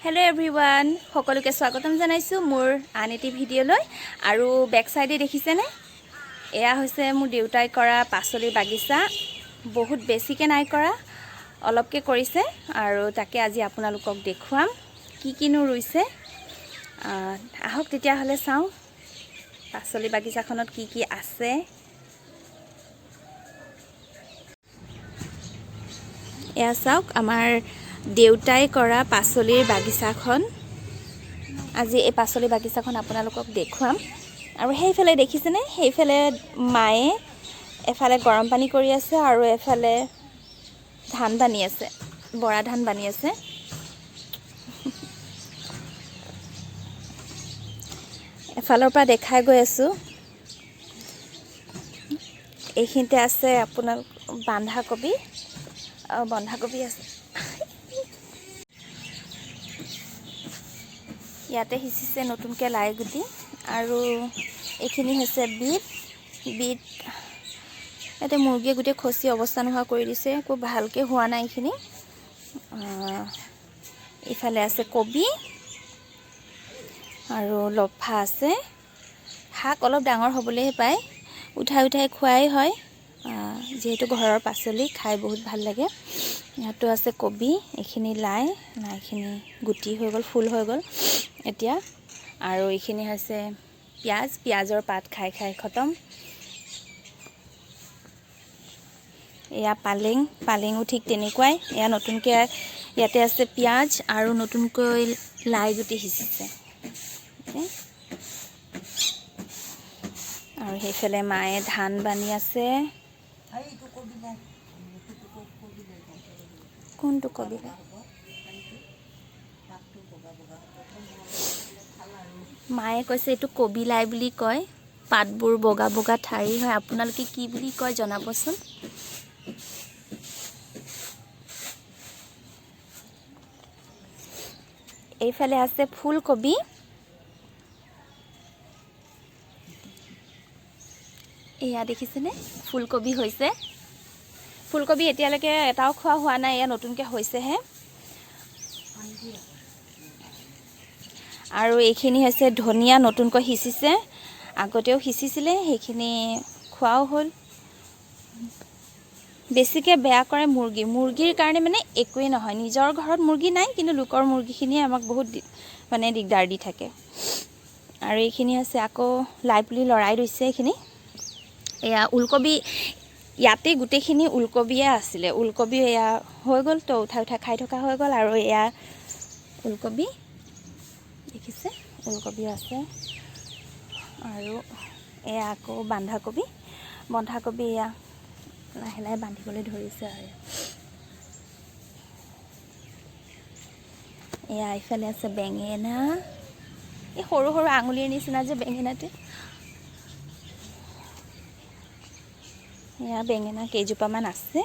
Hello' everyone, সকলোকে স্বাগতম জনাইছোঁ মোৰ আন এটি ভিডিঅ'লৈ। আৰু বেক চাইডে দেখিছেনে, এয়া হৈছে মোৰ দেউতাই কৰা পাচলিৰ বাগিচা। বহুত বেছিকৈ নাই কৰা, অলপকৈ কৰিছে আৰু তাকে আজি আপোনালোকক দেখুৱাম কি কিনো ৰুইছে। আহক তেতিয়াহ'লে চাওঁ পাচলি বাগিচাখনত কি কি আছে। এয়া চাওক আমাৰ দেউতাই কৰা পাচলিৰ বাগিচাখন। আজি এই পাচলি বাগিচাখন আপোনালোকক দেখুৱাম। আৰু সেইফালে দেখিছেনে, সেইফালে মায়ে এফালে গৰম পানী কৰি আছে আৰু এফালে ধান বানি আছে, বৰা ধান বানি আছে। এফালৰ পৰা দেখাই গৈ আছোঁ। এইখিনিতে আছে আপোনালোক বন্ধাকবি, বন্ধাকবি আছে। ইয়াতে সিঁচিছে নতুনকৈ লাই গুটি। আৰু এইখিনি হৈছে বিট। বিট ইয়াতে মুৰ্গীয়ে গোটেই খচি অৱস্থা নোহোৱা কৰি দিছে, একো ভালকৈ হোৱা নাই এইখিনি। ইফালে আছে কবি আৰু লফা আছে। শাক অলপ ডাঙৰ হ'বলৈহে পায়, উঠাই উঠাই খোৱাই হয়, যিহেতু ঘৰৰ পাচলি খাই বহুত ভাল লাগে। ইয়াতো আছে কবি, এইখিনি লাই, লাইখিনি গুটি হৈ গ'ল, ফুল হৈ গ'ল এতিয়া। আৰু এইখিনি হৈছে পিঁয়াজ, পিঁয়াজৰ পাত খাই খাই খতম। এয়া পালেং, পালেঙো ঠিক তেনেকুৱাই। এয়া নতুনকৈ ইয়াতে আছে পিঁয়াজ আৰু নতুনকৈ লাই গুটি সিঁচিছে। আৰু সেইফালে মায়ে ধান বানি আছে। কোনটো কবিলা? মায়ে কৈছে এইটো কবিলাই বুলি কয়, পাতবোৰ বগা বগা ঠাৰি হয়। আপোনালোকে কি বুলি কয় জনাবচোন। এইফালে আছে ফুলকবি। এয়া দেখিছেনে ফুলকবি হৈছে। ফুলকবি এতিয়ালৈকে এটাও খোৱা হোৱা নাই, এয়া নতুনকৈ হৈছেহে। আৰু এইখিনি হৈছে ধনিয়া, নতুনকৈ সিঁচিছে, আগতেও সিঁচিছিলে, সেইখিনি খোৱাও হ'ল। বেছিকৈ বেয়া কৰে মুৰ্গী, মুৰ্গীৰ কাৰণে মানে একোৱেই নহয়। নিজৰ ঘৰত মুৰ্গী নাই, কিন্তু লোকৰ মুৰ্গীখিনিয়ে আমাক বহুত মানে দিগদাৰ দি থাকে। আৰু এইখিনি হৈছে আকৌ লাই পুলি লৰাই ৰুইছে এইখিনি। এয়া ওলকবি, ইয়াতে গোটেইখিনি ওলকবিয়ে আছিলে। ওলকবি এয়া হৈ গ'ল, তো উঠাই উঠাই খাই থকা হৈ গ'ল। আৰু এয়া ওলকবি দেখিছে, ওলকবি আছে। আৰু এয়া আকৌ বন্ধাকবি, বন্ধাকবি এয়া লাহে লাহে বান্ধিবলৈ ধৰিছে। আৰু এয়া এইফালে আছে বেঙেনা, এই সৰু সৰু আঙুলিৰ নিচিনা যে বেঙেনাটো। এয়া বেঙেনা কেইজোপামান আছে।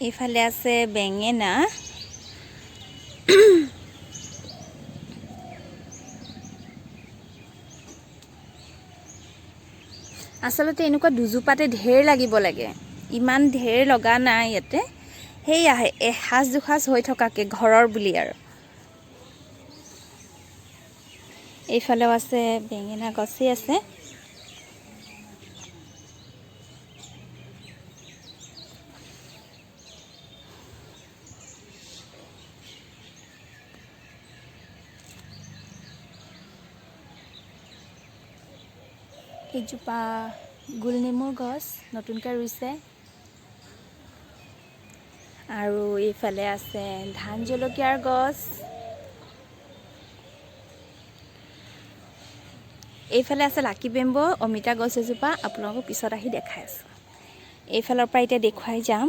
এইফালে আছে বেঙেনা। আচলতে এনেকুৱা দুজোপাতে ঢেৰ লাগিব লাগে, ইমান ঢেৰ লগা নাই ইয়াতে। সেয়া এসাঁজ দুসাঁজ হৈ থকাকৈ ঘৰৰ বুলি। আৰু এইফালেও আছে বেঙেনা গছেই আছে। এইজোপা গোলনেমুৰ গছ নতুনকৈ ৰুইছে। আৰু এইফালে আছে ধান জলকীয়াৰ গছ। এইফালে আছে লাকি বেম্ব অমিতা গছ এজোপা, আপোনালোকক পিছত আহি দেখাই আছোঁ। এইফালৰ পৰা এতিয়া দেখুৱাই যাম।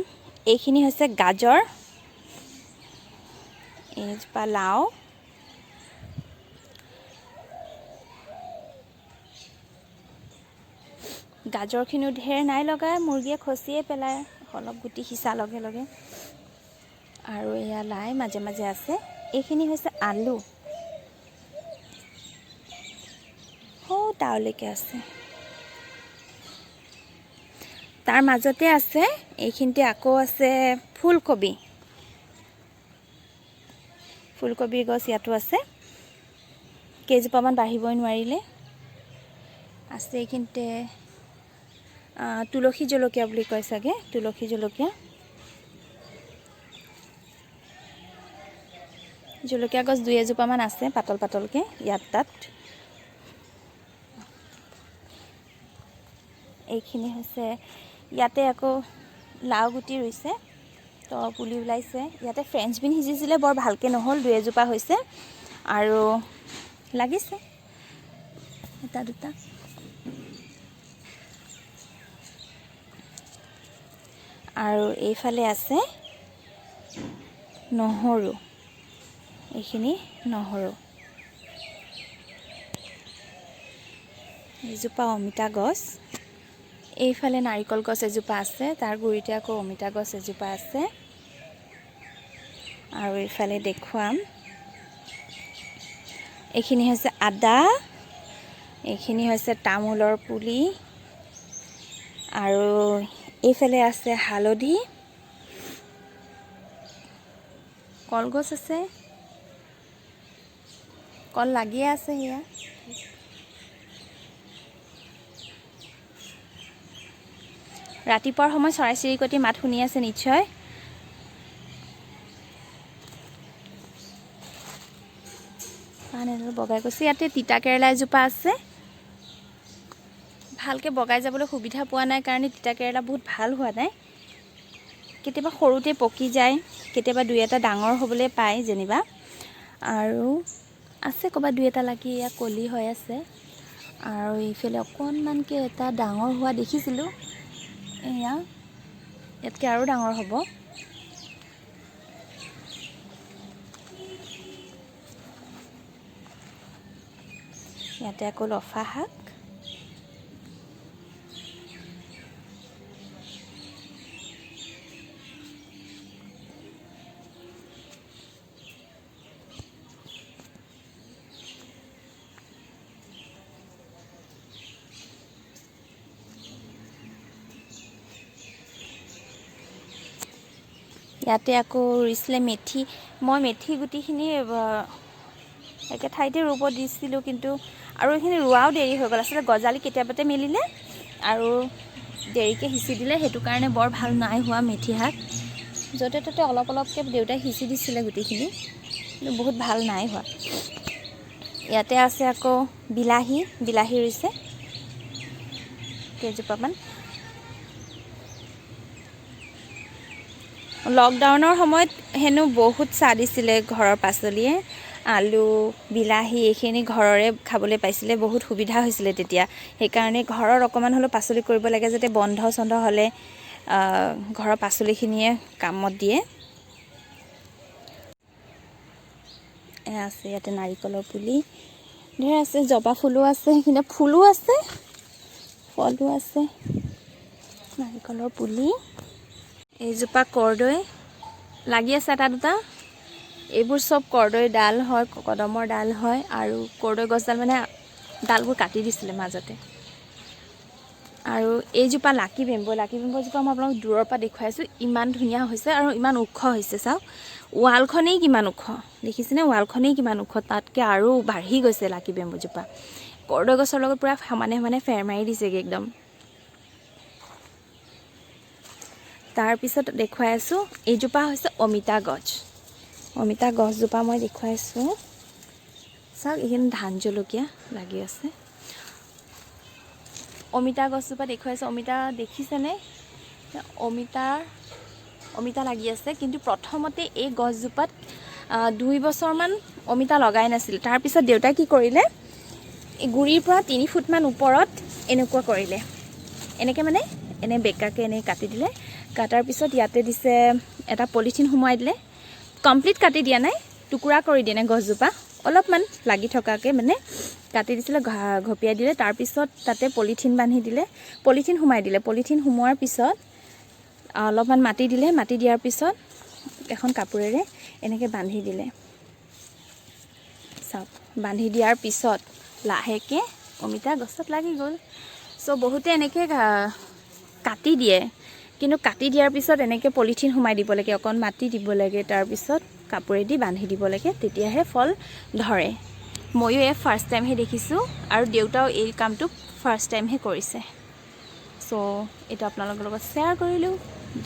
এইখিনি হৈছে গাজৰ, এইজোপা লাও। গাজৰখিনিও ঢেৰ নাই লগাই, মুৰ্গীয়ে খচিয়ে পেলায় অলপ গুটি সিঁচা লগে লগে। আৰু এয়া লাই মাজে মাজে আছে। এইখিনি হৈছে আলু। সৌ তালৈকে আছে। তাৰ মাজতে আছে এইখিনিতে আকৌ আছে ফুলকবি, ফুলকবিৰ গছ ইয়াতো আছে, কেইজোপামান বাঢ়িবই নোৱাৰিলে। আছে এইখিনিতে তুলসী জলকীয়া বুলি কয় চাগে, তুলসী জলকীয়া, জলকীয়া গছ দুই এজোপামান আছে পাতল পাতলকৈ ইয়াত তাত। এইখিনি হৈছে ইয়াতে আকৌ লাও গুটি ৰুইছে, তো পুলি ওলাইছে। ইয়াতে ফ্ৰেঞ্চ বিন সিঁচিছিলে, বৰ ভালকৈ নহ'ল, দুই এজোপা হৈছে আৰু লাগিছে এটা দুটা। আৰু এইফালে আছে নহৰু, এইখিনি নহৰু, এজোপা অমিতা গছ। এইফালে নাৰিকল গছ এজোপা আছে, তাৰ গুৰিতে আকৌ অমিতা গছ এজোপা আছে। আৰু এইফালে দেখুৱাম, এইখিনি হৈছে আদা, এইখিনি হৈছে তামোলৰ পুলি, আৰু এইফালে আছে হালধি, কলগছ আছে, কল লাগিয়ে আছে সেয়া। ৰাতিপুৱাৰ সময় চৰাই চিৰিকটি মাত শুনি আছে নিশ্চয়। পাণ এডাল বগাই গৈছে। ইয়াতে তিতা কেৰেলা এজোপা আছে, ভালকৈ বগাই যাবলৈ সুবিধা পোৱা নাই কাৰণে তিতা কেৰেলা বহুত ভাল হোৱা নাই। কেতিয়াবা সৰুতে পকি যায়, কেতিয়াবা দুই এটা ডাঙৰ হ'বলৈ পায় যেনিবা। আৰু আছে ক'ৰবাত দুই এটা লাগি এয়া কলি হৈ আছে। আৰু এইফালে অকণমানকৈ এটা ডাঙৰ হোৱা দেখিছিলোঁ, এয়া ইয়াতকৈ আৰু ডাঙৰ হ'ব। ইয়াতে আকৌ লফা শাক, ইয়াতে আকৌ ৰুইছিলে মেথি। মই মেথি গুটিখিনি একে ঠাইতে ৰুব দিছিলোঁ, কিন্তু আৰু এইখিনি ৰোৱাও দেৰি হৈ গ'ল। আচলতে গজালি কেতিয়াবাতে মেলিলে আৰু দেৰিকৈ সিঁচি দিলে, সেইটো কাৰণে বৰ ভাল নাই হোৱা মেথি শাক। য'তে ত'তে অলপ অলপকৈ দেউতাই সিঁচি দিছিলে গুটিখিনি, কিন্তু বহুত ভাল নাই হোৱা। ইয়াতে আছে আকৌ বিলাহী, বিলাহী ৰুইছে কেইজোপামান। লকডাউনৰ সময়ত হেনো বহুত চাহ দিছিলে ঘৰৰ পাচলিয়ে, আলু বিলাহী এইখিনি ঘৰৰে খাবলৈ পাইছিলে, বহুত সুবিধা হৈছিলে তেতিয়া। সেইকাৰণে ঘৰৰ অকণমান হ'লেও পাচলি কৰিব লাগে, যাতে বন্ধ চন্ধ হ'লে ঘৰৰ পাচলিখিনিয়ে কামত দিয়ে। এয়া আছে ইয়াতে নাৰিকলৰ পুলি ধেৰ আছে, জবা ফুলো আছে, সেইখিনি ফুলো আছে, ফলো আছে, নাৰিকলৰ পুলি। এইজোপা কৰ্দৈ লাগি আছে এটা দুটা। এইবোৰ চব কৰ্দৈ ডাল হয়, কদমৰ ডাল হয়। আৰু কৰ্দৈ গছডাল মানে ডালবোৰ কাটি দিছিলে মাজতে। আৰু এইজোপা লাকি বেম্বো, লাকি বেম্বোজোপা মই আপোনালোক দূৰৰ পৰা দেখুৱাইছোঁ, ইমান ধুনীয়া হৈছে আৰু ইমান ওখ হৈছে। চাওক ৱালখনেই কিমান ওখ, দেখিছেনে? ৱালখনেই কিমান ওখ, তাতকৈ আৰু বাঢ়ি গৈছে লাকি বেম্বোজোপা। কৰ্দৈ গছৰ লগত পূৰা সমানে সমানে ফেৰ মাৰি দিছেগৈ একদম। তাৰপিছত দেখুৱাই আছোঁ এইজোপা হৈছে অমিতা গছ। অমিতা গছজোপা মই দেখুৱাইছোঁ, চাওক এইখিনি ধান জলকীয়া লাগি আছে। অমিতা গছজোপা দেখুৱাইছোঁ, অমিতা দেখিছেনে? অমিতা লাগি আছে। কিন্তু প্ৰথমতে এই গছজোপাত 2 বছৰমান অমিতা লগাই নাছিল। তাৰপিছত দেউতাই কি কৰিলে, এই গুৰিৰ পৰা 3 ফুটমান ওপৰত এনেকুৱা কৰিলে, এনেকৈ মানে এনে বেকাকৈ এনে কাটি দিলে। কাটাৰ পিছত ইয়াতে দিছে এটা পলিথিন সোমোৱাই দিলে, কমপ্লিট কাটি দিয়া নাই, টুকুৰা কৰি দিয়া নাই, গছজোপা অলপমান লাগি থকাকৈ মানে কাটি দিছিলে, ঘপিয়াই দিলে। তাৰপিছত তাতে পলিথিন বান্ধি দিলে, পলিথিন সোমাই দিলে। পলিথিন সোমোৱাৰ পিছত অলপমান মাটি দিলে, মাটি দিয়াৰ পিছত এখন কাপোৰেৰে এনেকৈ বান্ধি দিলে। চাওক, বান্ধি দিয়াৰ পিছত লাহেকৈ অমিতা গছত লাগি গ'ল। চ' বহুতে এনেকৈ কাটি দিয়ে, কিন্তু কাটি দিয়াৰ পিছত এনেকৈ পলিথিন সোমাই দিব লাগে, অকণ মাটি দিব লাগে, তাৰপিছত কাপোৰেদি বান্ধি দিব লাগে, তেতিয়াহে ফল ধৰে। ময়ো এই ফাৰ্ষ্ট টাইমহে দেখিছোঁ আৰু দেউতাও এই কামটো ফাৰ্ষ্ট টাইমহে কৰিছে। চ' এইটো আপোনালোকৰ লগত শ্বেয়াৰ কৰিলোঁ।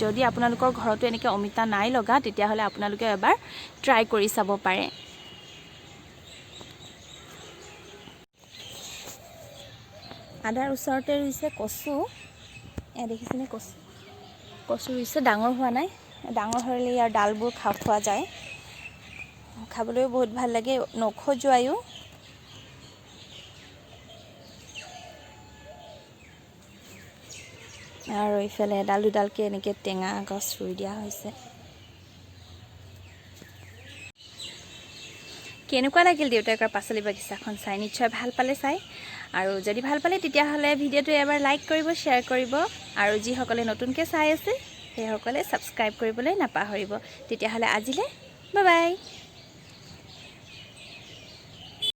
যদি আপোনালোকৰ ঘৰতো এনেকৈ অমিতা নাই লগা, তেতিয়াহ'লে আপোনালোকে এবাৰ ট্ৰাই কৰি চাব পাৰে। আদাৰ ওচৰতে ৰুইছে কচু। এয়া দেখিছেনে কচু? কচু ৰুইছে, ডাঙৰ হোৱা নাই। ডাঙৰ হ'লে ইয়াৰ ডালবোৰ খোৱা যায়, খাবলৈও বহুত ভাল লাগে, নখজুৱায়ো। আৰু ইফালে এডাল দুডালকৈ এনেকৈ টেঙা গছ ৰুই দিয়া হৈছে। কেনেকুৱা লাগিল দেউতাকৰ পাচলি বাগিচাখন চাই? নিশ্চয় ভাল পালে চাই। আৰু যদি ভাল পালে তেতিয়াহ'লে ভিডিঅ'টো এবাৰ লাইক কৰিব, শ্বেয়াৰ কৰিব, আৰু যিসকলে নতুনকৈ চাই আছে সেইসকলে ছাবস্ক্ৰাইব কৰিবলৈ নাপাহৰিব। তেতিয়াহ'লে আজিলৈ বাই বাই।